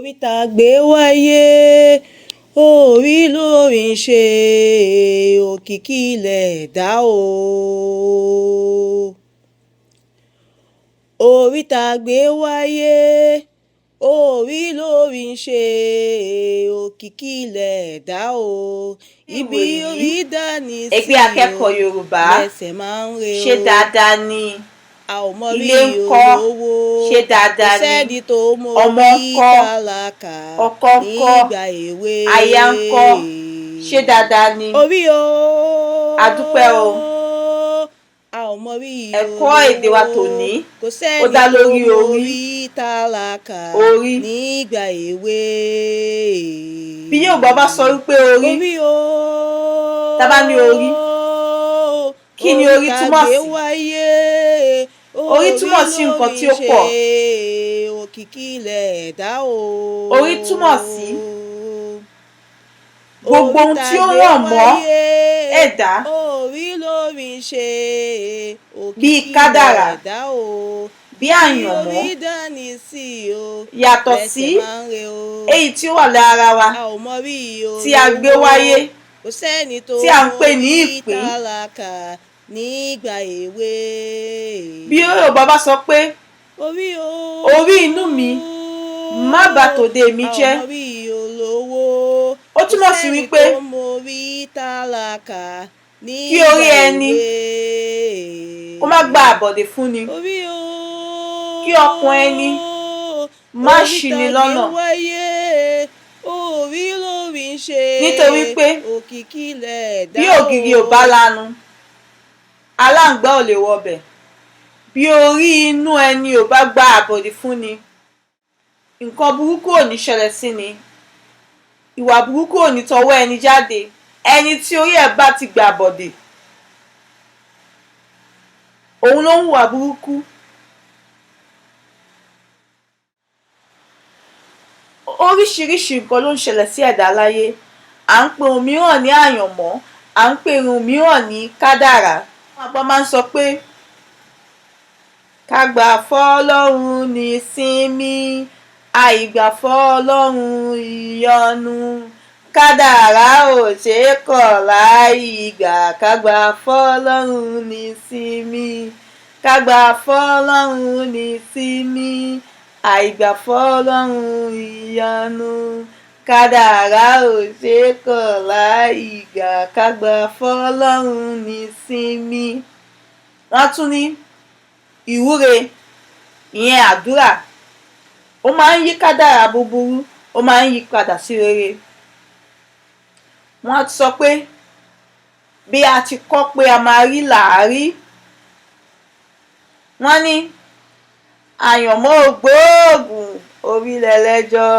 Orí tá a gbé wáyé, orí lórí ń ṣe, òkìkí lẹ̀dá o. Orí tá a gbé wáyé, orí lórí ń ṣe, òkìkí lẹ̀dá o. Ibi orí dání sí Ẹgbẹ́ Akẹ́kọ̀ọ́ Yorùbá, lẹ́sẹ̀ máa ń re ṣé o. dáadáa ni? A ò mọ Ilé rí ńkọ́? olówó, Ṣé kò dáadáa ni? sẹ́ni tó mọ Ọmọ orí ńkọ́? tálákà Ọkọ ńkọ́? nígbà èwe. Aya ńkọ́? Ṣé dáadáa ni? Orí o. A dúpẹ́ o. A ò mọ rí Ẹ̀kọ́ èdè wa tòní, kò ó sẹ́ni dá tó lórí mọ orí. orí tálákà Orí. nígbà èwe. Bí Yorùbá bá sọ wípé orí, Orí o. tá bá ní orí, kí ni orí tá a túmọ̀ gbé sí? wáyé, Orí túmọ̀ sí nǹkan tí ó pọ̀. Òkìkí lẹ̀dá o. Orí túmọ̀ sí gbogbo ohun tí ó rọ̀ mọ́ ẹ̀dá, Orí lórí ń ṣe, bíi òkìkí kádàrá, lẹ̀dá o. bí àyànmọ́, Orí dání sí o, yàtọ̀ sí lẹ́sẹ̀ máa ń re o. èyí tí ó wà lára wa, A ò mọ rí tí a gbé wáyé, kò sẹ́ni tó tí à ń pè ní mọ orí ìpín. tálákà nígbà èwe. Bí Yorùbá bá sọ pé Orí o. orí inú mi má bà tòde mi jẹ́, A ò mọ rí olówó, ó túmọ̀ sí kò sẹ́ni wípé tó mọ orí tálákà kí orí nígbà ẹni èwe. kó má gba àbọ̀dè fúnni, Orí o. kí ọkàn ẹni má Orí ṣini tá a gbé lọ́nà. wáyé, orí lórí ń ṣe, Nítorí pé òkìkí lẹ̀dá bí ògiri ò bá lanu, aláǹgbá ò lè wọbẹ̀. Bí orí inú ẹni ò bá gba àbọ̀dè fúnni, nǹkan burúkú ò ní ṣẹlẹ̀ sí ni, ìwà burúkú ò ní tọwọ́ ẹni jáde. Ẹni tí orí ẹ̀ bá ti gbà àbọ̀dè, òun ló ń hùwà burúkú. Oríṣiríṣi nǹkan ló ń ṣẹlẹ̀ sí ẹ̀dá láyé. À ń pe ohun mìíràn ní àyànmọ́, à ń pe ohun mìíràn ní kádàrá. Àwọn àgbà máa ń sọ pé ká gbà fọ́lọ́run ní sinmi, àìgbà fọ́lọ́run ìyọnu. Kádàrá ò ṣe é kọ̀ láì gbà, ká gbà fọ́lọ́run ní sinmi, ká gbà fọ́lọ́run ní sinmi, àìgbà fọ́lọ́run ìyọnu. Kádàrá ò ṣe é kọ̀ láì gbà, ká gbà fọ́lọ́run ní sinmi. Wọ́n tún ní ìwúre, ìyẹn àdúrà, ó máa ń yí kádàrá búburú, ó máa ń yí padà sí rere. Wọ́n á sọ pé bí a ti kọ́ pé a máa rí làá rí. Wọ́n ní àyànmọ́ ò gbóògùn, orí lẹlẹ́jọ́.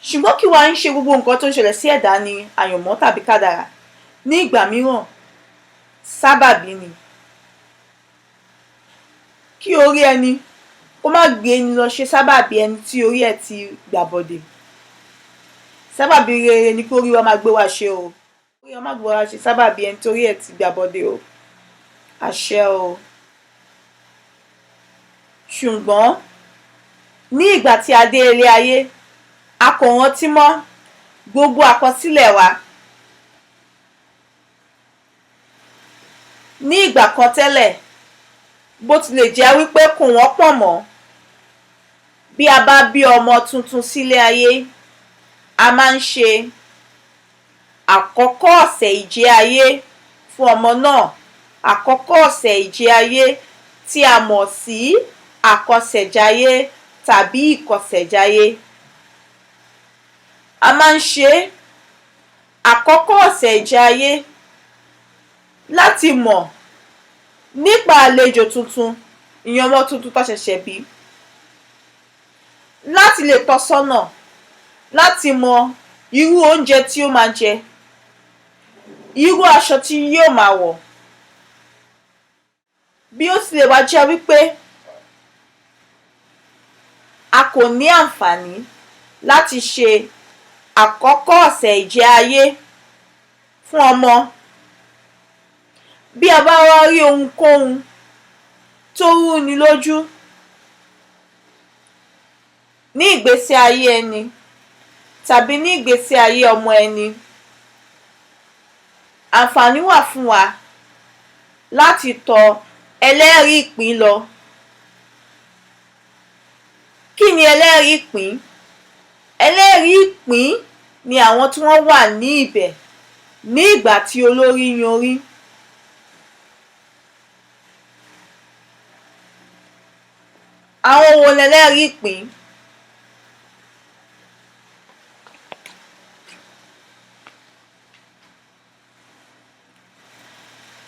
Ṣùgbọ́n kí wá ń ṣe gbogbo nǹkan tó ń ṣẹlẹ̀ sí ẹ̀dá ni àyànmọ́ tàbí kádàrá. Ní ìgbà mìíràn, sábàbí ni. Kí orí ẹni kó má gbé ẹni lọ ṣe sábàbí ẹni tí orí ẹ̀ ti gbàbọ̀dè. Sábàbí rere ni kí orí wa máa gbé wa ṣe o. Orí wa má gbé wa ṣe sábàbí ẹni tí orí ẹ̀ ti gbàbọ̀dè o. Àṣẹ o. Ṣùgbọ́n ní ìgbà tí a dé ilé ayé, a kò rántí mọ́ gbogbo àkọsílẹ̀ wa. Ní ìgbà kan tẹ́lẹ̀, bó tilẹ̀ jẹ́ wípé kò wọ́pọ̀ mọ́, bí a bá bí ọmọ tuntun sílé ayé, a máa ń ṣe àkọ́kọ́ ọ̀sẹ̀ ìjẹ́ ayé fún ọmọ náà, àkọ́kọ́ ọ̀sẹ̀ ìjẹ́ ayé tí a mọ̀ sí àkọsẹ̀jayé tàbí ìkọsẹ̀jayé. A máa ń ṣe àkọ́kọ́ ọ̀sẹ̀ ìjẹ́ ayé láti mọ̀ nípa àlejò tuntun, ìyẹn ọmọ tuntun tá ṣẹ̀ṣẹ̀ bí, láti lè tọ́ sọ́nà, láti mọ irú oúnjẹ tí ó máa jẹ, irú aṣọ tí yóò máa wọ̀. Bí ó tilẹ̀ wá jẹ́ wípé a kò ní àǹfààní láti ṣe àkọ́kọ́ ọ̀sẹ̀ ìjẹ́ ayé fún ọmọ, bí a bá wá rí ohunkóhun tó rúni lójú Ní ìgbésí ayé ẹni tàbí ní ìgbésí ayé ọmọ ẹni, àǹfààní wà fún wa láti tọ ẹlẹ́rìí ìpín lọ. Kí ni ẹlẹ́rìí ìpín? Ẹlẹ́rìí ìpín ni àwọn tí wọ́n wà ní ibẹ̀ ní ìgbà tí olórí yanrí. Àwọn wo lẹlẹ́rìí ìpín?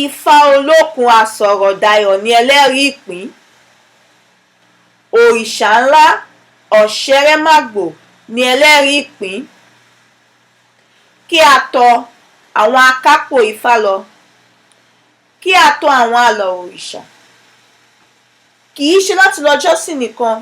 Ifá Olókun Asọ̀rọ̀dayọ̀ ni ẹlẹ́rìí ìpín. Òrìṣà ńlá Ọ̀ṣẹ̀rẹ̀màgbò ni ẹlẹ́rìí ìpín. Kí a tọ àwọn akápò Ifá lọ, kí a tọ àwọn àlà òrìṣà. Kì í ṣe láti lọ jọ́sìn nìkan,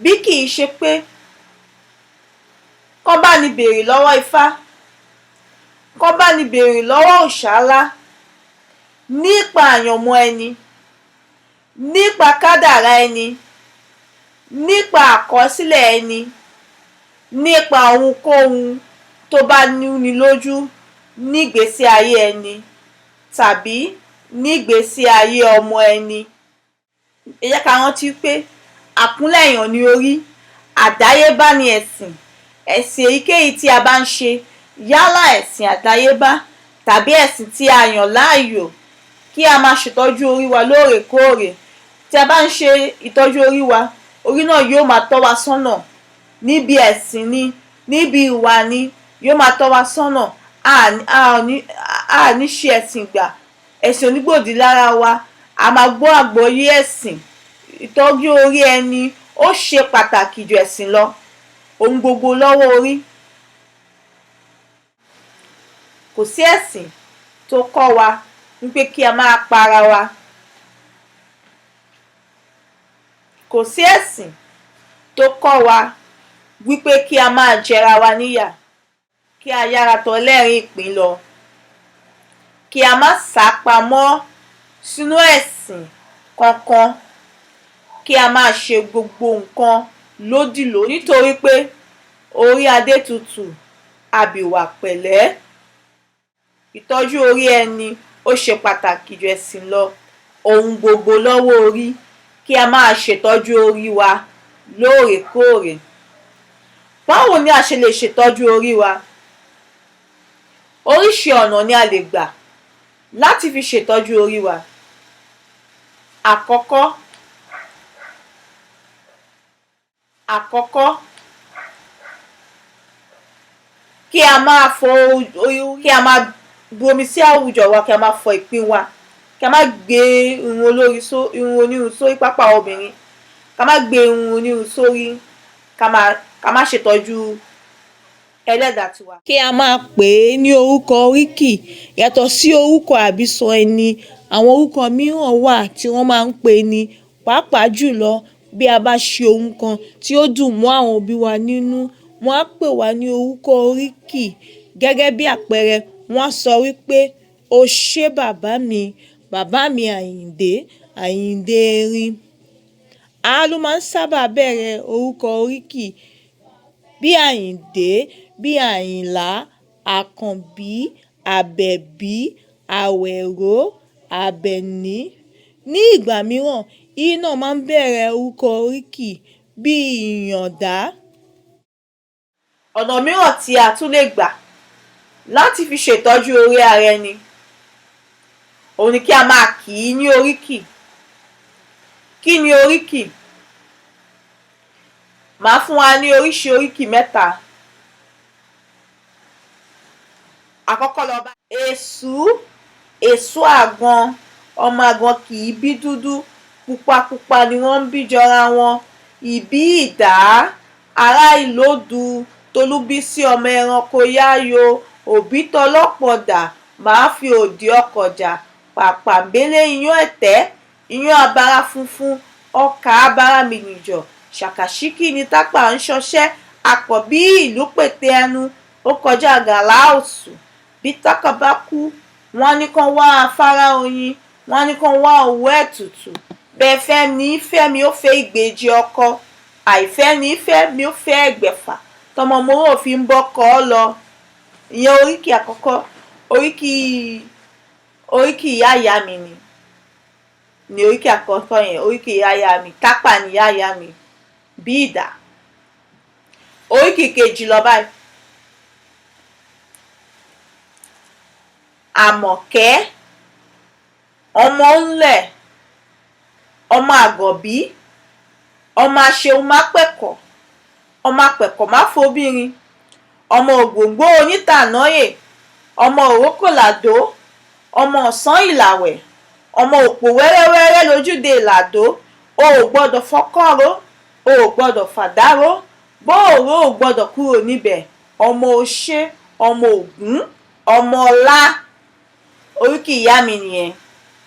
bí kì í ṣe pé kán bá ni béèrè lọ́wọ́ Ifá, kán bá ni béèrè lọ́wọ́ òòṣà ńlá nípa àyànmọ́ ẹni, nípa kádàrá ẹni, nípa àkọsílẹ̀ ẹni, nípa ohunkóhun tó bá rúni lójú nígbèésí ayé ẹni tàbí nígbèésí ayé ọmọ ẹni. Ẹ jẹ́ ká rántí pé àkúnlẹ̀yàn ni orí, àdáyébá ni ẹ̀sìn. Ẹ̀sìn èyíkéyìí tí a bá ń ṣe, yálà ẹ̀sìn àdáyébá tàbí ẹ̀sìn tí a yàn láàyò, kí a máa ṣètọ́jú orí wa lóòrèkóòrè. Tí a bá ń ṣe ìtọ́jú orí wa, orí náà yóò máa tọ́ wa sọ́nà níbi ẹ̀sìn ni, níbi ìwà ni, yóò máa tọ́ wa sọ́nà. A ní ṣe ẹ̀sìn gbà, ẹ̀sìn ò ní gbòdì lára wa, a máa gbọ́ àgbọ́yé ẹ̀sìn. Ìtọ́jú orí ẹni ó ṣe pàtàkì ju ẹ̀sìn lọ. Ohun gbogbo lọ́wọ́ orí. Kò sí ẹ̀sìn tó kọ́ wa wípé kí a máa pa ara wa. Kò sí ẹ̀sìn tó kọ́ wa wípé kí a máa jẹra wa níyà. Kí a yára tọ ẹlẹ́rìí ìpín lọ. Kí a má sá pamọ́ sínú ẹ̀sìn kankan. Kí a máa ṣe gbogbo nǹkan lódìlódì nítorí pé orí adé tutù abìwà pẹ̀lẹ́. Ìtọ́jú orí ẹni ó ṣe pàtàkì ju ẹ̀sìn lọ. Ohun gbogbo lọ́wọ́ orí. Kí a máa ṣètọ́jú orí wa lóòrèkóòrè. Báwo ni a ṣe lè ṣètọ́jú orí wa? Oríṣi ọ̀nà ni a lè gbà láti fi ṣètọ́jú orí wa. Àkọ́kọ́, kí a máa fọ orí, kí a máa bu omi sí àwùjọ wa, kí a máa fọ ìpín wa, kí a má gbé irun olórí irun onírun sórí pápá obìnrin, ká má gbé irun onírun sórí, ká má ṣètọ́jú ẹlẹ́dàá tiwa. Kí a máa pè é ní orúkọ oríkì yàtọ̀ sí orúkọ àbísọ ẹni. Àwọn orúkọ mìíràn wà tí wọ́n máa ń pè ní, pàápàá jùlọ bí a bá ṣe ohun kan tí ó dùn mọ́ àwọn òbí wa nínú, wọ́n á pè wá ní orúkọ oríkì. Gẹ́gẹ́ bí àpẹẹrẹ, wọ́n á sọ wípé o ṣé bàbá mi, bàbá mi Àyìndé, Àyìndé Erin. A ló máa ń sábà bẹ̀rẹ̀ orúkọ oríkì bí Àyìndé, bí Àyìnlá, Àkànbí, Àbẹ̀bí, Àwẹ̀ró, Àbẹ̀ní. Ní ìgbà mìíràn, í náà máa ń bẹ̀rẹ̀ orúkọ oríkì bí Ìyàndá. Ọ̀nà mìíràn tí a tún lè gbà láti fi ṣètọ́jú orí ara ẹni, òun ni kí a máa kì í ní oríkì. Kí ni oríkì? Màá fún wa ní oríṣi oríkì mẹ́ta. Àkọ́kọ́ lọ bá Èṣú, Èṣú àgbọn, ọmọ àgbọn kì í bí dúdú, pupapupa ni wọ́n ń bí jọra wọn. Ìbí ìdá, ará ìlódù, Tolúbísí ọmọ ẹranko yáyo, òbí tọlọ́pọ̀dà, màá fi òdì ọkọ̀ jà, pàpàǹbélé iyán ẹ̀tẹ́, iyán abara funfun, ọkà abara mìnìjọ̀, ṣàkàṣíkí ni Tápà ń ṣọṣẹ́, àpọ̀ bí ìlú pète ẹnu, ó kọjá gàláùsù. Bí Tápà bá kú, wọ́n á ní kán wá afárá oyin, wọ́n á ní kán wá òwú ẹ̀tùtù. Bẹ́ẹ̀ fẹ́ ní Fẹ́mi ó fẹ́ ìgbèjì ọkọ. Àìfẹ́ni-fẹ́ mi ó fẹ́ ẹgbẹ̀fà, tọmọ mòró fi ń bọ́kọ lọ. Ìyẹn oríkì àkọ́kọ́, oríkì oríkì ìyá ìyá mi ni oríkì àkọ́kọ́ yẹn, oríkì ìyá ìyá mi. Tápà ni ìyá ìyá mi, bí ìdà. Oríkì kejì lọ báyìí. Àmọ̀kẹ́, ọmọ ńlẹ̀, ọmọ àgọ̀bí, ọmọ aṣeun-mápẹ̀kọ̀, ọmọ apẹ̀kọ̀-máfobìnrin, ọmọ ògbòǹgbò onítànáyè, ọmọ òrókòlàdó, ọmọ ọ̀sán ìlàwẹ̀, ọmọ òpó wẹ́rẹ́wẹ́rẹ́ lójúde ìlàdó. O ò gbọ́dọ̀ fọkọ́ ró, o ò gbọ́dọ̀ fàdá ró, bó ò ró ò gbọ́dọ̀ kúrò níbẹ̀. Ọmọ oṣé, ọmọ ògún, ọmọ ọlá. Oríkì ìyá mi nìyẹn.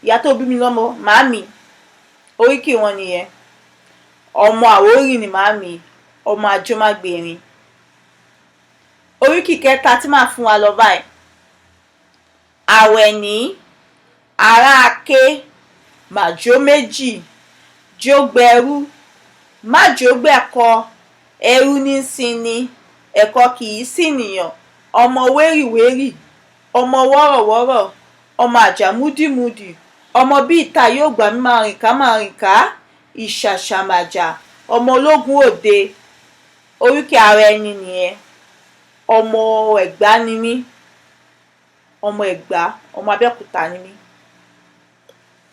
Ìyá tó bí mi lọ́mọ, màámi, oríkì wọn nìyẹn. Ọmọ Àwórì ni màámi, ọmọ Ajómágbèrin. Oríkì kẹta tí màá fún wa lọ báyìí. Àwẹ̀ní, ará Aké, màjó méjì, jógbẹrú, májógbẹ̀kọ, ẹrú ní í sinni, ẹ̀kọ kì í sìnìyàn, ọmọ wérìwérì, ọmọ wọ́rọ̀wọ́rọ̀, ọmọ àjàmúdìmudì, ọmọ bí ìta yóò gbà mí máa rìn ká máa rìn ká, ìṣàṣàmàjà, ọmọ ológun òde. Oríkì ara ẹni nìyẹn. Ọmọ Ẹ̀gbá ni mí. Ọmọ Ẹ̀gbá, ọmọ Abẹ́òkúta ni mí.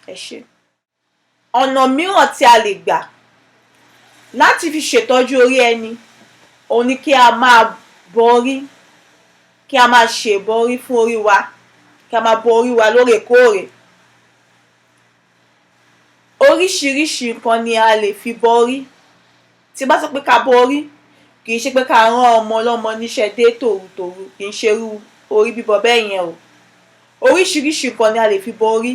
Ẹ ṣé. Ọ̀nà mìíràn tí a lè gbà láti fi ṣètọ́jú orí ẹni, òun ni kí a máa bọrí, kí a máa ṣèbọrí fún orí wa, kí a máa bọ orí wa lóòrèkóòrè. Oríṣiríṣi nǹkan ni a lè fi bọrí. Tí n bá sọ pé ká bọrí, kì í ṣe pé ká rán ọmọ ọlọ́mọ níṣẹ́ dé tòrutòru, kì í ṣe irú orí bíbọ bẹ́ẹ̀ yẹn o. Oríṣiríṣi nǹkan ni a lè fi bọrí.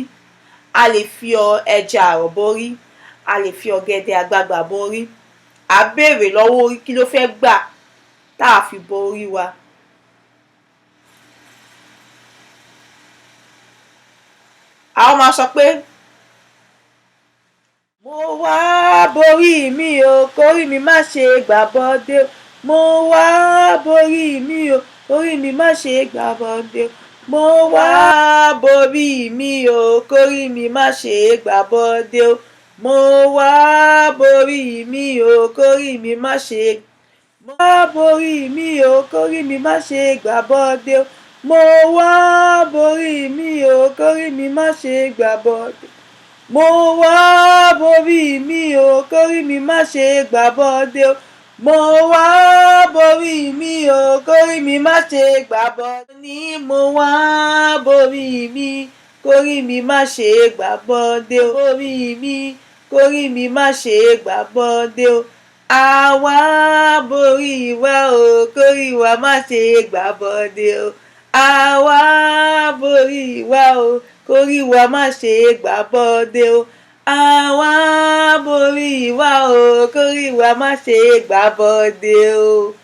A lè fi ẹja àrọ̀ bọrí, a lè fi ọ̀gẹ̀dẹ̀ àgbagbà bọrí. À á béèrè lọ́wọ́ orí kí ló fẹ́ gbà tá à fi bọ orí wa. A ó máa sọ pé, mo wá borí mi o, kórí mi má ṣe gbàbọ̀dè o. Mo wá borí mi o, kórí mi má ṣe gbàbọ̀dè o. Mo wá borí mi o, kórí mi má ṣe gbàbọ̀dè o. Mo wá borí mi o, kórí mi má ṣe. Mo wá borí mi o, kórí mi má ṣe gbàbọ̀dè o. Mo wá borí mi o, kórí mi má ṣe gbàbọ̀dè. Mo wá borí mi o, kórí mi má ṣe gbàbọ̀dè o. Mo wá borí mi o, kórí mi má ṣe gbàbọ̀dè. Ní mo wá borí mi, kórí mi má ṣe gbàbọ̀dè o. Borí mi, kórí mi má ṣe gbàbọ̀dè o. Àwa borí wa o, kórí wa má ṣe gbàbọ̀dè o. Àwa borí wa o, kórí wa má ṣe gbàbọ̀dè o. Àwa borí wa o, kórí wa má ṣe gbàbọ̀dè o.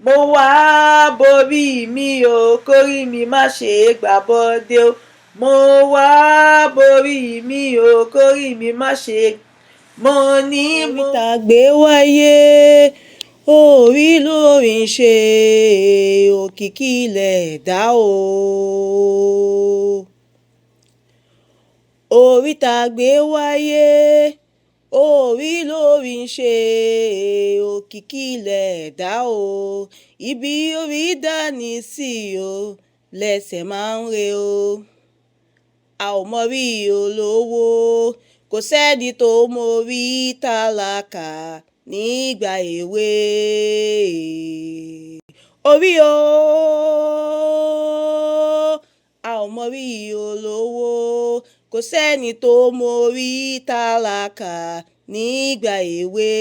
Mo wá borí mi o, kórí mi má ṣe gbàbọ̀dè o. Mo wá borí mi o, kórí mi má ṣe. Mo ní mo. Orí tá gbé wáyé, orí lórí ń ṣe, òkìkí lẹ̀dá o. Orí tá gbé wáyé, orí lórí ń ṣe, òkìkí lẹ̀dá o. Ibi orí dání sí o, lẹ́sẹ̀ máa ń re o. A ò mọrí olówó, kò sẹ́ni tó mórí tálákà nígbà èwe. Orí o, a ò mọrí olówó, kò sẹ́ni tó mórí tálákà nígbà èwe.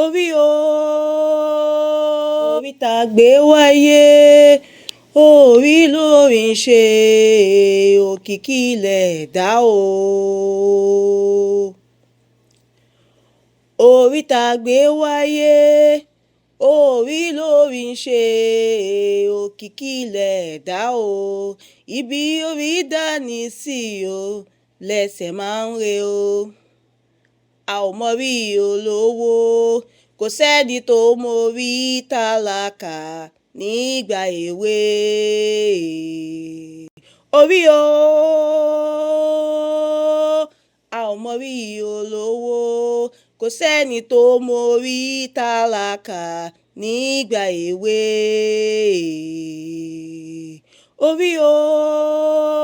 Orí o, orí tá gbé wáyé, orí lórí ń ṣe, òkìkí lẹ̀dá o. Orí tá gbé wáyé, orí lórí ń ṣe, òkìkí lẹ̀dá o. Ibi orí dání sí o, lẹ́sẹ̀ máa ń re o. A ò mọrí olówó, kò sẹ́ni tó mórí tálákà nígbà èwe. Orí o, a ò mọrí olówó, kò sẹ́ni tó mórí tálákà nígbà èwe. Orí o.